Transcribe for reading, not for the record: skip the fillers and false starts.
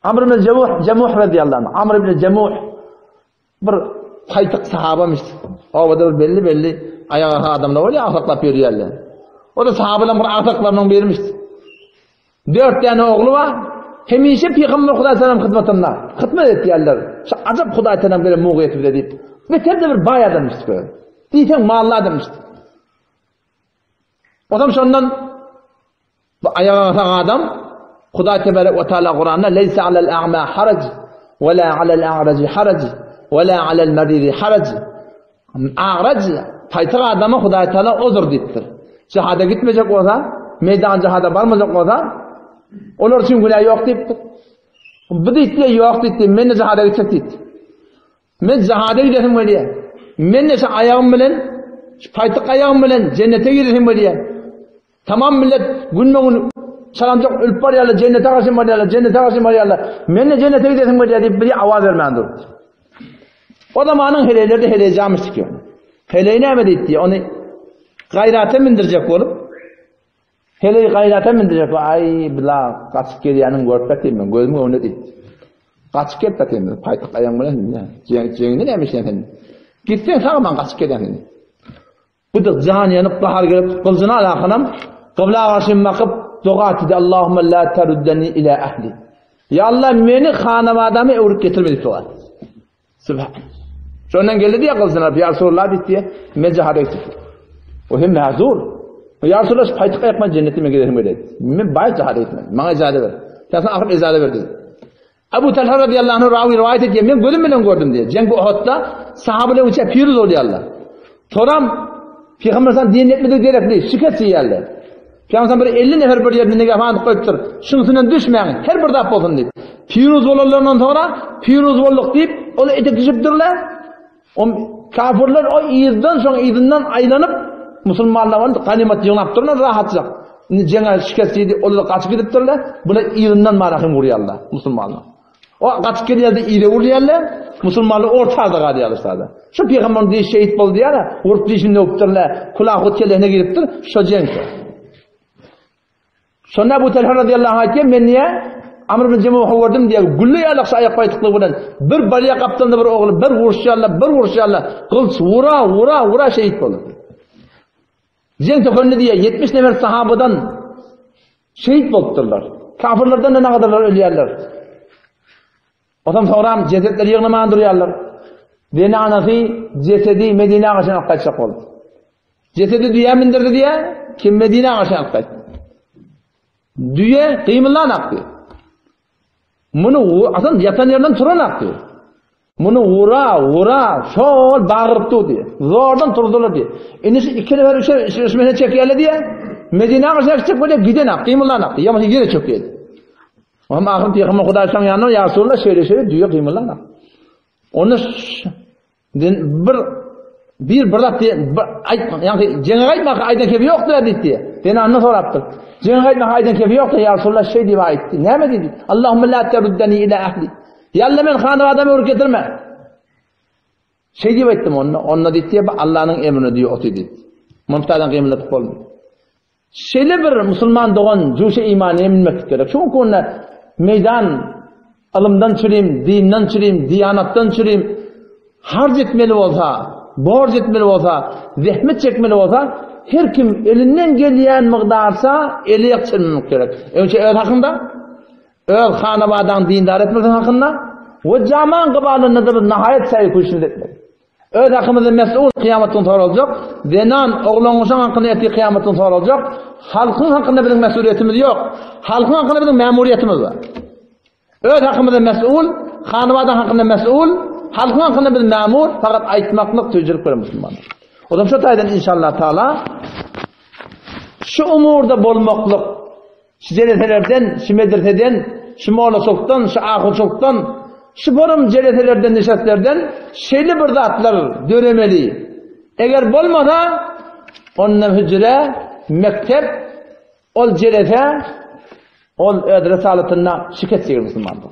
Amr ibn Jemuh, Jemuh radiyallahu anh. Amr ibn Jemuh bir paýtyk sahabamyş. Obada bir belli-belli aýaga adamlar bolýar, agsaklap ýörýärler. O da sahabalaryň bir agsaklarynyň birimiş. Dört däne ogly bar. Hemişe Pygamber Hudaý salam hyzmatynda hyzmat etýärler. Şu ajap Hudaý salam beren mugyýeti bize diýip. Beter de bir baý adamyş. Diýseň mally adamyş. Otam şondan bu aýaga sag adam Hudaý tebarek we taala Kuranda leýse alel a'ma haraj we la alel a'raji haraj we la alel maridi haraj. A'raj paýtag adama Hudaý taala ozur diýipdir. Jihada gitmejek bolsa, meýdan jihada barmajak bolsa, olar üçin günä ýok diýipdir. Bu diýdi, ýok diýdi, men de jihada gitjek diýdi. Men jihada gidesim gelýär. Men de şu aýagym bilen, şu paýtyk aýagym bilen jennete giresim gelýär. Tamam millet günbe-gün çalamjak ölüp barýarlar, jennete garşy barýarlar, jennete garşy barýarlar. Men de jennete gidesim gelýär diýip bir awaz bermän durdy. O zamanyň heleýleri de heleýjamyş diýip. Heleý näme diýdi? Ony gaýrata mindirjek bolup, Heleý gaýrata mindirjek bolup, aý, bila gaçyp gelýäniň görüp ýatyryn men, gözümiň öňünde diýdi. Gaçyp gelip ýatyryn, paýtyk aýagyň bilen, jeňde näme işleýän sen? Gitseň sag-aman gaçyp gelýän sen. Bu-da jan ýanyp, gahar gelip, gylyjyny alakanam, gybla garşy bakyp, doga etdi, Allahumma la teruddeni ila ahli. Ýa Allah, meni hanabadama öwrüp getirme diýip doga etdi. Sübhan. Şondan geldi diýe gylyjyny alyp, ýa Resulallah diýdi, men jihada gitdim. O hem mäzur. Ýa Resulallah, şu paýtyk aýakman jennete men gidesim gelýär. Men baý jihada gitmeli. Maňa ijaza ber. Sen ahyr ijaza berdi. Abu Talha radiyallahu anhu rawi riwayat edýär. Men gözüm bilen gördüm diýär. Jeňgi Uhudda sahabeler üçin piruz bolýarlar. Soram Pygamber sen din etmedi gerekli, şikes diýýärler. Pygamber bir 50 nefer bir ýerde nigahban goýupdyr. Şunusyna düşmäň, her bir zat bolsun diýip. Piruz bolanlaryndan soňra piruz bolduk diýip, ol etek düşüpdirler. O kafirler o yzdan soň yzyndan aýlanyp musulmanlar boldy, ganymat ýygnap durlar rahatjak. Indi jeňe şikes diýdi, olar gaçyp gidipdirler. Bular yzyndan marahym urýarlar musulmanlar. O gaçyp gelýärdi, ile urýarlar. Musulmanlar ortada galýarlar sada. Şu pygamberin diýi şehit boldy ýa-da, urup dişini döwüpdirler, kulahut kellesine giripdir, şo jeň. Şonda Abu Talha radiyallahu anh aýtýar, men niýe Amr ibn Jemuhy gördüm diýär, gülle ýalak şu aýak paýtyklygy bilen bir barýa gapdalynda bir ogly bir uruşýarlar, bir uruşýarlar, gylyç ura, ura, ura şehit boldy. Jeň tökendi diýär, 70 nefer sahabadan şehit bolupdyrlar. Kafirlerden de nagadarlar ölýärler. Ondan soňram jesetleri ýygnaman durýarlar. Zenanasy jesedi Medinä gaçan alyp gaýtjak boldy. Jesedi düýä mindirdi diýä, kim Medinä gaçan alyp gaýtdy. Düýe gymyldan akdy. Muny asan ýatan ýerinden turan akdy. Muny ura, ura, şol bagyryp durdy. Zordan turdular diýe. Indi şu iki nefer üçe şu mene çekýärler diýe. Medinä gaçan çek bolýar, giden ak, gymyldan akdy. Ýa ýere çökýär. Oňa ahyr Pygamber Hudaý şoň ýanyna ýa Resulallah şeýle şeýle düýe gymyldan. Onda bir bir bir zat diýen aýt ýagny jeňe gaýtmaka aýdan kefi ýokdur diýdi. Zenanyna sorapdyr. Jeňe gaýtmaka aýdan kefi ýokdur ýa Resulallah şeý diýip aýtdy. Näme diýdi? Allahumma la teruddani ila ahli. Ýa Allah men hanyma adam öwrüp getirme. Şeý diýip aýtdym onda. Onda diýdi, Allahnyň emrine diýip oty diýdi. Muntadan gymyladyp bolmady. Şeýle bir musulman dogan juşa imanyna münmeklik gerek. Şu günki günde meýdan ylymdan çürim, dinden çürim, diýanatdan çürim harç etmeli bolsa, borç etmeli bolsa, zähmet çekmeli bolsa, her kim elinden gelýän mygdarça eli ýak çelmemek gerek. Öňçe öz hakynda, öz hanabadaň dindar etmegiň hakynda we jaman gybalynda da bir nahaýat saýy küşüni etmek. Öz hakymyzda mes'ul kyýamat gün soraljak, zenan, oglan-uşak hakynda ertir kyýamat gün soraljak, halkyň hakynda biziň mes'uliýetimiz ýok. Halkyň hakynda biziň mämuriýetimiz bar. Öz hakymyzda mes'ul, hanabadan hakynda mes'ul, halkyň hakynda biz mämur, fakat aýtmaklyk tüýjülik bilen musulmanlar. O zaman şu taýdan inşallah taala şu umurda bolmaklyk Şu jeleselerden, şu medreseden, şu mollaçylykdan, şu ahunçylykdan, şu forum jeleselerden, nişestlerden şeýle bir zatlar döremeli. Eger bolmasa, onda hüjre, mekdep, ol jelese, ol öz risalatynda şikes ýeger musulmanlar.